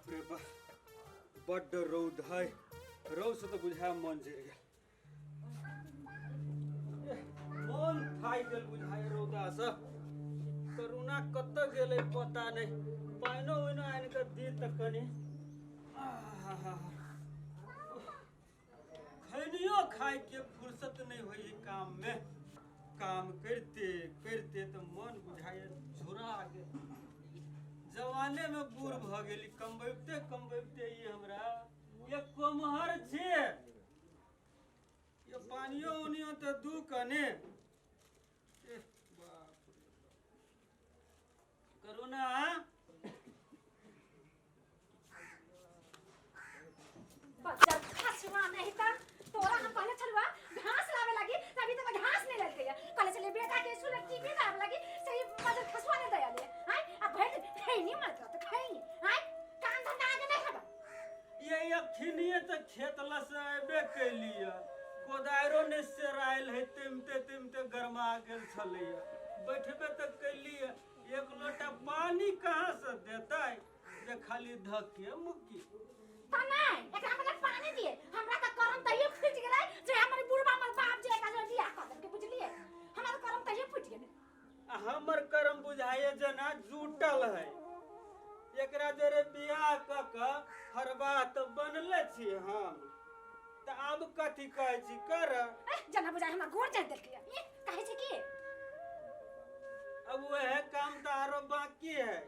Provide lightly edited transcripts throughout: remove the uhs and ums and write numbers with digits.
बाप रे बाप, बड्ड रौद है। रौद से तऽ बुझाय मन जरि गेल, मन थाकि गेल बुझाय रौदासँ। करुणा कतऽ गेलै पता नहि। पानिओ उइनो आनि कऽ दी तऽ कनि खैनियो खायके फुर्सत नहि होइ काममे। काम करिते करिते तऽ मन बुझाइए झुरा गेल। जवानेमे बूढ़ भऽ गेली, कमबैते कमबैते ई हमरा ये कोमहर छियै। ये पानियो उनियो तऽ दू कने। एह बाप रे बाप। करुणा बच्चा खसवा नहीं त तोरा हम कहले छलुआ घास लावे लगी, तभी तक घास नहीं ललके है। कहले छले बेटा के स्कूल टिफिन लावे लगी, सही मजर खसवा नहीं दया ले हाय। आ भरि दिन खैनी मत त खैनी हाय, काम धंधा आगे नहीं हबा। ये अखिनिए तऽ खेत लस अयबे कैलिए, कोदारिो नहि सेरायल है, तिमते तिमते गरमा गेल छलैया। बैठबे तऽ कैलिए, एक लोटा पानी कहाँ से देतै जे खाली धक्के मुक्की। त नहीं एकरा मतलब पानी दिए हमरा त करम तहियो फूटि गेलै जे हमर बुढ़बा हमर बाप जे एकरा जोड़े बियाह कऽ देलकै, बुझलिए? हमरा त करम तहियो फूटि गेलै। आ हमर करम बुझाइए जेना जुटल है। एकरा जरे बियाह कऽ कऽ हरबाह तऽ बनले छी हम, तऽ आब कथी कहै छी कर। ए, जेना बुझाइ हमरा गोर जाइत देलकै। ई कहै छै की अब वह काम तऽ आरो बाकी है।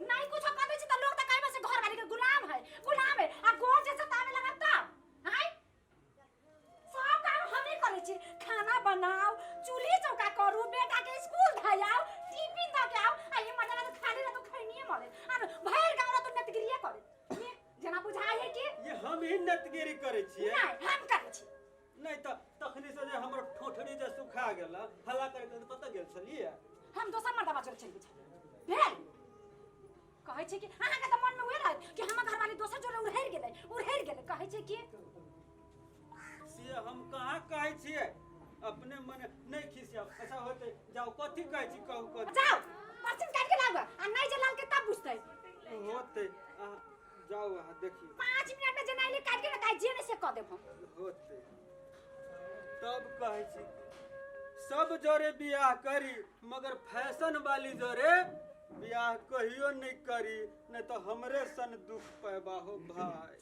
नहीं कुछो कर दै छै त लोग त कहबै से घर वाली के गुलाम है, गुलाम है। आ गोर जे सतावे लगत तब आय सब काम हमे करै छी। खाना बनाओ, चूल्ही चौका करू, बेटा के स्कूल धयाओ, टिफिन दऽ के आओ। आ ई मर्दाना तऽ खाली रहतो खैनिए मरे आर भरि गाँव रहतो नतगिरिए करे। ये जेना बुझाइ है कि ये हम ही नतगिरी करै छियै। नहीं हम करै छी। नहीं तऽ तखनी से जे हमर ठोठरी जे सुखा गेल, हल्ला करके कतऽ गेल छलियै? हम दोसर मर्दाबा जोड़े चलि गेल छलियै। भेल कहै छै कि अहाँके तऽ मनमे उहे रहत कि हमर घरवाली दोसर जोड़े उड़हरि गेलै, उड़हरि गेलै। कहै छै कि से हम कहाँ कहै छियै, अपने मने नहि खिसियाउ। अच्छा होतै, जाउ, कथी कहै छी कहू कथी? जाउ परचिन काटि के लाउ, आ नहि जे लालके तब बुझतै। होतै, अहाँ जाउ, अहाँ देखियौ। 5 मिनट में जेना एलै काटि के ने ताइ जे नहि से कऽ देब हम। होतै तब कहै छी सब जोरे बियाह करी मगर फैशन वाली जोरे बियाह कहियो नहीं करी, नहीं तो हमरे सन दुख पैबा हो भाई।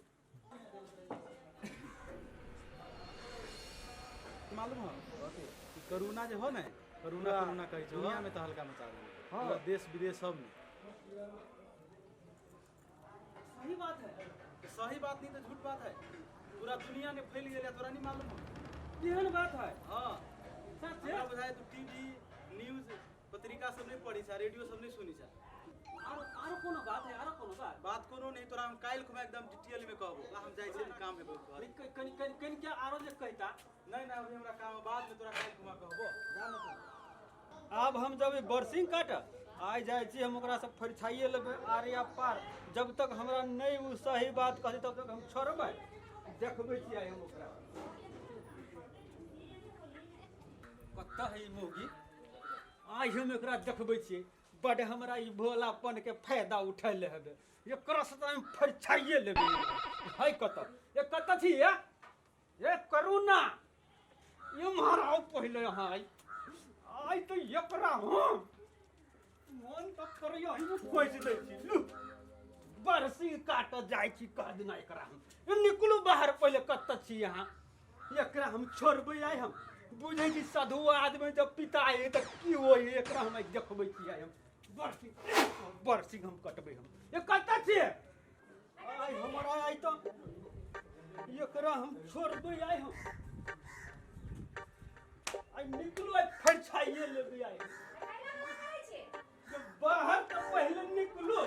मालूम हो कि करुणा जे हो ने, करुणा हाँ। करुणा कहै छै, दुनिया में तो हल्का मचा देने। हाँ। पूरा देश विदेश सब में। सही बात है। सही बात नहीं तो झूठ बात है। पूरा दुनिया ने फैल गेल है, तोरा नहीं मालूम हो? एहन बात है? हाँ। सच? हमरा बुझाय तू टीवी न्यूज पत्रिका सब नहीं पढ़ी छा, रेडियो सब नहीं सुनी छा। आरो आरो कोनो बात है? आरो कोनो बात? बात कोनो नहीं, तोरा हम काल्हि खुमा एकदम डिटेल में कहबो। ला हम जाइ छी, काम है बहुत घर। कनि कनि कनि क्या आरो जे कहता। नहीं नहीं, अभी हमरा काम है, बाद में तोरा काल्हि खुमा कहबो। जा ना तू। आब हम जब ई बरसिंग काट आइ जाइ छी, हम ओकरा से फरिछाइए लेबै आर या पार। जब तक हमरा नहि ओ सही बात कहतै तब तक हम छोड़बै। देखबै छी आइ हम ओकरा। कतऽ है ई मौगी? आइ हम एकरा देखबै छियै। बड हमरा ई भोलापन के फायदा उठैले हेबै। एकरा से तऽ हम फरिछाइए लेबै। है कतऽ? ये कतऽ छी? ये ये करुणा, इम्हर आउ पहिले। यहाँ आइ आइ तऽ एकरा हम मन तऽ करैया ही खोजि दै छी। लू बरसी काटऽ जाइ छी, कह दिना एकरा हम। ये निकलू बाहर पहिले, कतऽ छी अहाँ? एकरा हम छोड़बै आइ हम। बुझै छी साधु आदमी जब पिता है तऽ की होइ है। एकरा हम आइ देखबै छी। आइ हम बरसी बरसी हम कटबै हम। ये कतऽ छियै? आइ हमर आइ तऽ एकरा हम छोड़बै आइ हम। आइ निकलू, आइ फरिछाइए लेबै आइ। जब बाहर तऽ पहिले निकलू,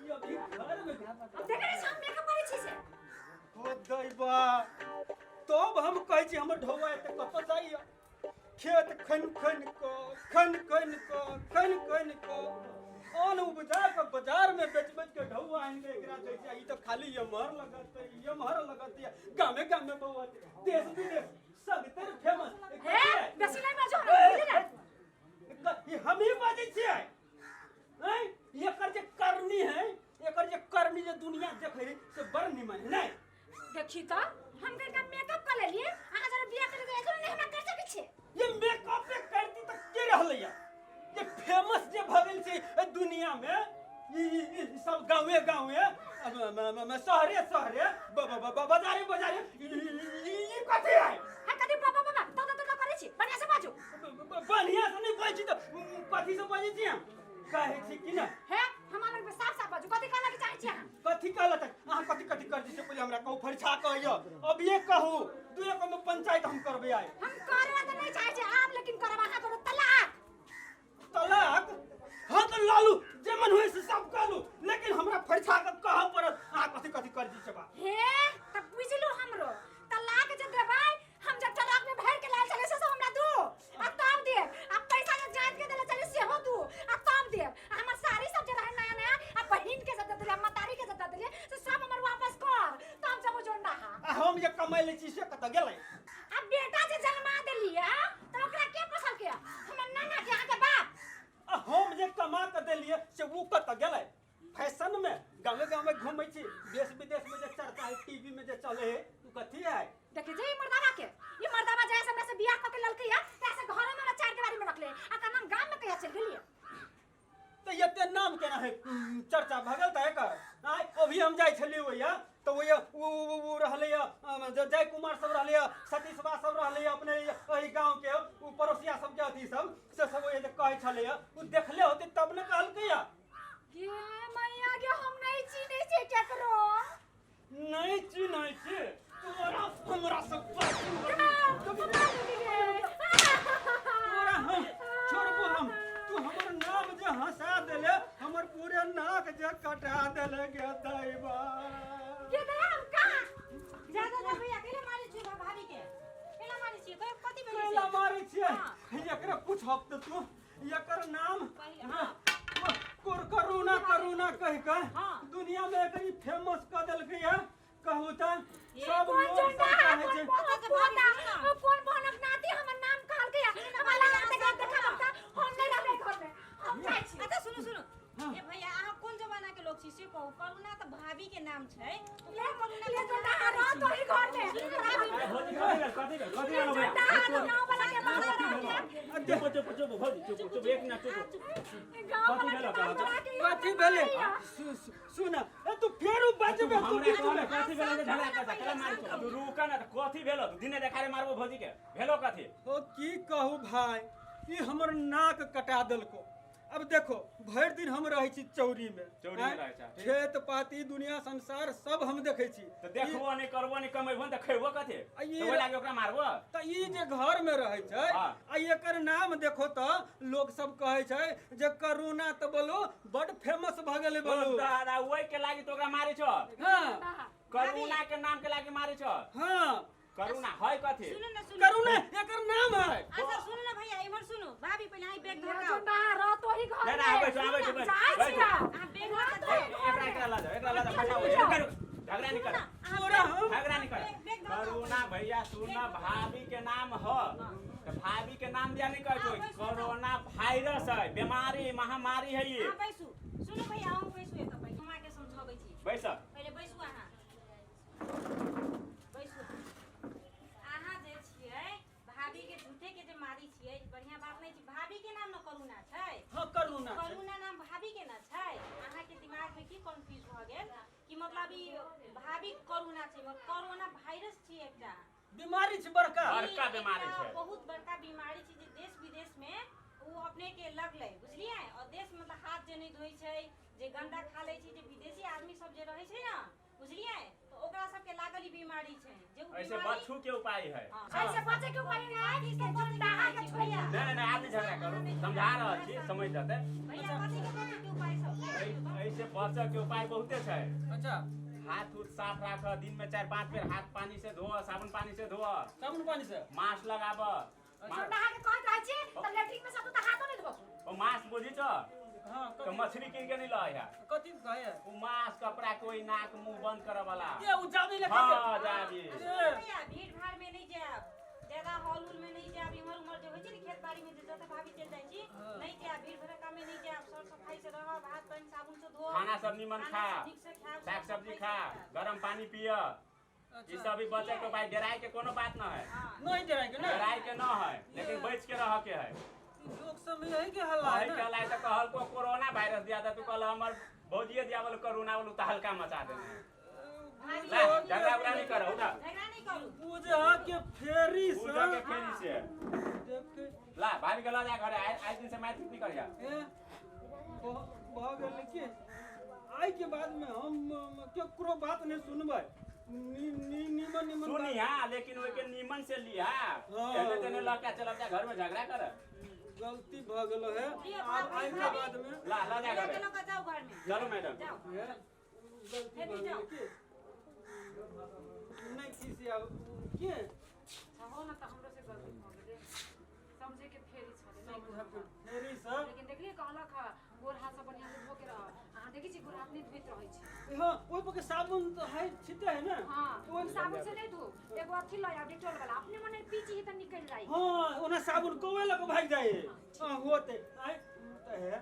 ई अभी घर में। अब देखै नहि छी हम मेकअप करै छी से। ओ दैबा, तब हम कहै छी हमर ढौआ एते कतऽ जाइए। खेत खन खन कऽ खन खन कऽ खन खन कऽ अन्न उपजा कऽ बाजार में बेच बेच के ढौआ आनि कऽ एकरा दै छै। ई तऽ खाली एम्हर लगतै एम्हर लगतै, गामे गामे बौआ, देश विदेश सगतर फेमस। हे बेसी नहि बाजू हमरा, बुझली ने? ई हमही बाजै छियै? हैं? एकर जे करनी है, एकर जे कर देखै से बड़ निमन है नहीं। देखी तो हम कनका मेकअप कर लेलिए, अहाँ जरा बियाह करे तो एकरो नहीं हमरा कर सकै छियै। ये मेकअप पे करती त के रहलै या? ये फेमस जे भऽ गेल छै एहि दुनिया में, ई ई- ई सब गाँवे गाँवे, शहरे शहरे, बाजारे बाजारे, ई ई- ई कथी है? हम कथी बाबा बाबा तो तो तो करै छी, बढ़िया से बाजू। बढ़िया से नहीं बाजै छी तऽ कथी से बाजै छी? हम कहै छी कि ना हे, हमरा लग साफ साफ बाजू, कथी कहला के चाहै छी अहाँ? कथी कहला तक अहाँ कथी कथी कर से पहिले हमरा कहू, फरिछा कहियो। अब ये कहू, दुए को में पंचायत हम करबै आइ। हम करे त नहीं चाहै छी आब, लेकिन करब अहाँ करो तलाक। तलाक? हाँ तऽ लालू जे मन होय से सब कहलू, लेकिन हमरा फरिछा के कहऽ पड़त अहाँ कथी कथी कर दी से बा। हे त बुझलू, हमरो तलाक जे देबै, हम जब ट्रक में भर के लाल चले से सब हमरा दू आ तब देब, आ पैसा जे जात के देले चले सेहो दू आ तब देब। आ हमर साड़ी सब जे रहे नया नया, आ बहिन के सब दे देलिए, मतारी के सब दे देलिए, से सब हमर वापस कर तब जब जोंडा हा। आ हम जे कमाइ लै छी से कतऽ गेलै? आ बेटा जे जन्मा देलिए त ओकरा के पोसल के? हमर नाना के, अहाँ के बाप। आ हम जे कमा के देलिए से उ कतऽ गेलै? फैशन में गाँवे गाँवे घूमै छी, देश विदेश में जे चर्चा है, टीवी में जे चले है, उ कथी है? देखी जे ई मर्दावा के, ई मर्दावा जैसे हमरा से बियाह क के ललकै है तैसे घरे में हमरा चार दीवारी में रखले, आ का नाम गाम में कहिया चल गेलिए? तऽ एते नाम केना है चर्चा भऽ गेल तऽ एकर? आँय, अभी हम जाइ छलियै ओहिया तऽ ओहिया उ उ उ रहलैया, जय कुमार सब रहलैया, सतीशवा सब रहलैया, अपने एहि गाँव के उ पड़ोसिया सबके अथी सब से सब ओहिया जे कहै छलैया, उ देखले होतै तब ने कहलकैया। गे मैया गे, हम नहीं चिन्है छियै केकरो। नहीं चिन्है छी तोरा? हमरा सब तोरा हम छोड़बो? हम तू हमर नाम जे हंसा देले, हमर पूरे नाक जे कटा देले, गे दैबा। गे दया, हम कहाँ ज्यादा ना भैया, कैला मारै छियै भाभी के? कैला मारै छियै? कथी भेलै कैला से? मारै छियै? एकरा पूछब तऽ तू एकर नाम हाँ। करुणा करुणा कहि के हाँ। दुनिया में एकर ई फेमस कऽ देलकै है। कहू तऽ सब कोन लोग सब चंडा है? कहै कोन छै। बहनक पोता, ओ कोन बहनक नाती हमर नाम कहलकै है? हमरा लगा देखा देखा त हम नहीं रहबै घर में, हम जाइ छी। अच्छा सुनू सुनू। हाँ। ए भैया, अहाँ कोन जमाना के लोग छी से कहू। करुणा तऽ भाभी के नाम छै, तऽ ले कोन करुणा ले के चंडा रह तो ही घर में। अरे भौजी, कथी भेल? कथी भेल? कथी भेल भैया? चंडा गांव वाला के बात बना के चुप चुप चुप भौजी, चुप चुप, एक मिनट चुप। गांव वाला के बात बना के। कथी भेलै? सुन, ए तू फेरू बजबे तू हमरा बीच कहू में। ने, कथी भेल जे झगड़ा करता? केला मारै छौ? तू रुक ना, तऽ कथी भेल? तू दिने देखारे मारबो भौजी के, भेलो कथी? ओ की कहू भाई, ई हमर नाक कटा देलको। अब देखो, भरि दिन हम रहै छी चौरी में। चौरी में आँय? रहै छा, ठीक। खेत पाती दुनिया संसार सब हम देखै छी। तऽ देखबो नहि, करबो नहि, कमेबो नहि तऽ खेबो कथी? आ ई- तऽ ओहि लागी ओकरा मारबो? तऽ ई जे घर में रहै छै हाँ। आ एकर नाम देखो तऽ लोग सब कहै छै जे करुणा तऽ बोलो बड फेमस भऽ गेलै बोलो। दादा, ओहि के लागी तऽ ओकरा मारै छौ? हाँ। करुणा के नाम के लागी मारै छौ? हाँ। करुणा है कथी? सुनू ने सुनू। करुणा एकर नाम है। अच्छा सुनू ने भैया, इम्हर सुनू। भाभी, पहिले अहाँ बैग धरकाउ। चंडा रह तो ही घर नहीं, में। नहीं, आबै छी, आबै छी, बैठ, जाइ बैठ। छी। अहाँ बैग रह धरकाउ। तो ही घर एकरा में। एकरा ला जाओ, एकरा ला जाओ, अच्छा, बैठाओ, जाओ। रुक, रुक, झगड़ा नहीं कर। तोरा हम झगड़ा नहीं कर। बैग धरकाउ। करुणा भैया सुन, भाभी के नाम ह तऽ भाभी के नाम दिया नहीं कहै हाँ, छै। बैसू। कोरोना वायरस है, बीमारी महामारी है ये। अहाँ बैसू। सुनू भैया, अहूँ बैसू एतऽ पहिले, हम अहाँके समझाबै छी। बैस। पहिले बैसू, अहाँ बैसू। अहाँ जे छियै, भाभी के झूठे के जे मारै छियै, ई बढ़िआँ बात नहि छै। भाभी के नाम न करुणा छै? हाँ, करुणा छै। करुणा नाम भाभी के न छै? अहाँके दिमाग में की कंफ्यूज भऽ गेल कि मतलब ई भाभी करुणा छै, मगर कोरोना वायरस छै एकटा बीमारी छै बड़का। बड़का ई बीमारी एकटा छै। बहुत बड़का बीमारी छै जे देश विदेश में ओ अपने के लगलै, बुझलियै? और देश मतलब हाथ जे नहि धोइ छै, जे गंदा खा लै छै, जे विदेशी आदमी सब जे रहै छै ने, बुझलियै, तऽ ओकरा सबके लागल ई बीमारी छै जे उ ऐसे बीमारी बच्चू के उपाय है। हाँ। ऐसे बचे के उपाय नहीं है कि चंडा के छोड़िया। नहीं नहीं नहीं, आदमी झगड़ा करू, समझा रहल छी, समझ जेतै। भैया, कथी के बचे के उपाय सब छै? ऐसे बचऽ के उपाय बहुते छै। अच्छा। हाथ उथ साफ राख, दिन में 4-5 बेर हाथ पानी से धो, साबुन पानी से धो। साबुन पानी से। मास्क लगाब। चंडा के कहैत रहै छी तऽ लेटरिन में सब तऽ हाथो नहीं धोबो। ओ मास्क बुझी छ? हाँ। तऽ कथी? मछली कीन के नहीं लय है। कथी कहे? ओ मास्क कपड़ा कोई नाक मुंह बंद करे वाला। ये उ जाबी लेखा हाँ, जाबी। ए। भैया, भीड़ भाड़ में नहीं जायब। ज्यादा हॉल उल में नहीं जायब, इम्हर उम्हर जे होइ छै ने खेत बाड़ी में जे जतऽ भाभी चलि जाइ छी नहीं जायब, भीड़ भड़क्का में नहीं जायब, सर सफाई से रहब, हाथ पानि साबुन से धोब, खाना सब निमन खाना खा, सब नीक से खायब, साग साफ सब्जी सफाई खा, से खायब। गरम पानी पिय। ई सब भी बचे के भाई, डराए के कोनो बात न है। नहीं डराए के ना। डराए के न है, लेकिन बच के रह के है। लोग सब में यही के हल्ला है वही ना। कहला तो कहल को कोरोना वायरस दिया था, तू कहल हमर भौजिए दिया बोल कोरोना बोल, तो हल्का मचा देने। भाभी, ला, झगड़ा उगड़ा नहीं करो, उठा। झगड़ा नहीं करू। पूजा के फेरी से। पूजा के फेरी से। देख के। ला भाभी के ल जा घरे, आइ दिन से मारपीट नहीं करिया। ए, भऽ गेल कि आइ के बाद में हम केकरो बात नहीं सुनबै। नी नी निमन निमन बात- सुनी हाँ, लेकिन ओके नीमन से लिया। हाँ। एने तेने लड़का चल जा घर में झगड़ा कर। गलती भऽ गेल है। लिअ, आब भाभी, आइ के भाभी। बाद में ला ल जा लिअ घरे। के लऽ कऽ जाउ घर में। चलो मैडम। जाउ। हे, गलती हेबी भऽ गेल जाउ। कि नहीं खिसिया के हो न तऽ हमरो से गलती भऽ गेलै, समझे के फेरी छलै नहीं समझ फेरी से। लेकिन देखलियै कहलक हँ गोर हाथ सब बढ़िआँ से धो के रह। अहाँ देखै छी गोर हाथ नहि धोइत रहै छै। हाँ, ओहि पर के साबुन तो है छिटे है ना। हाँ, ओहि साबुन से नहीं धो, एगो अथी लऽ आउ डेटॉल वाला, अपने मने पीची तऽ निकलि जाइ। हाँ, ओना साबुन कौए लऽ के भागि जाइ। हाँ, होते आइ तऽ है।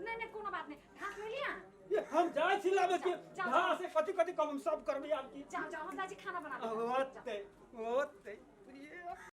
नहीं नहीं कोनो बात नहीं, घास ले लिया। ये हम जाइ छी लाबे के। जाउ, जाउ। घास से कथी कथी कम सब करबै आब की। जाओ जाओ, हम जाइ छी खाना बनाबे। होते होते।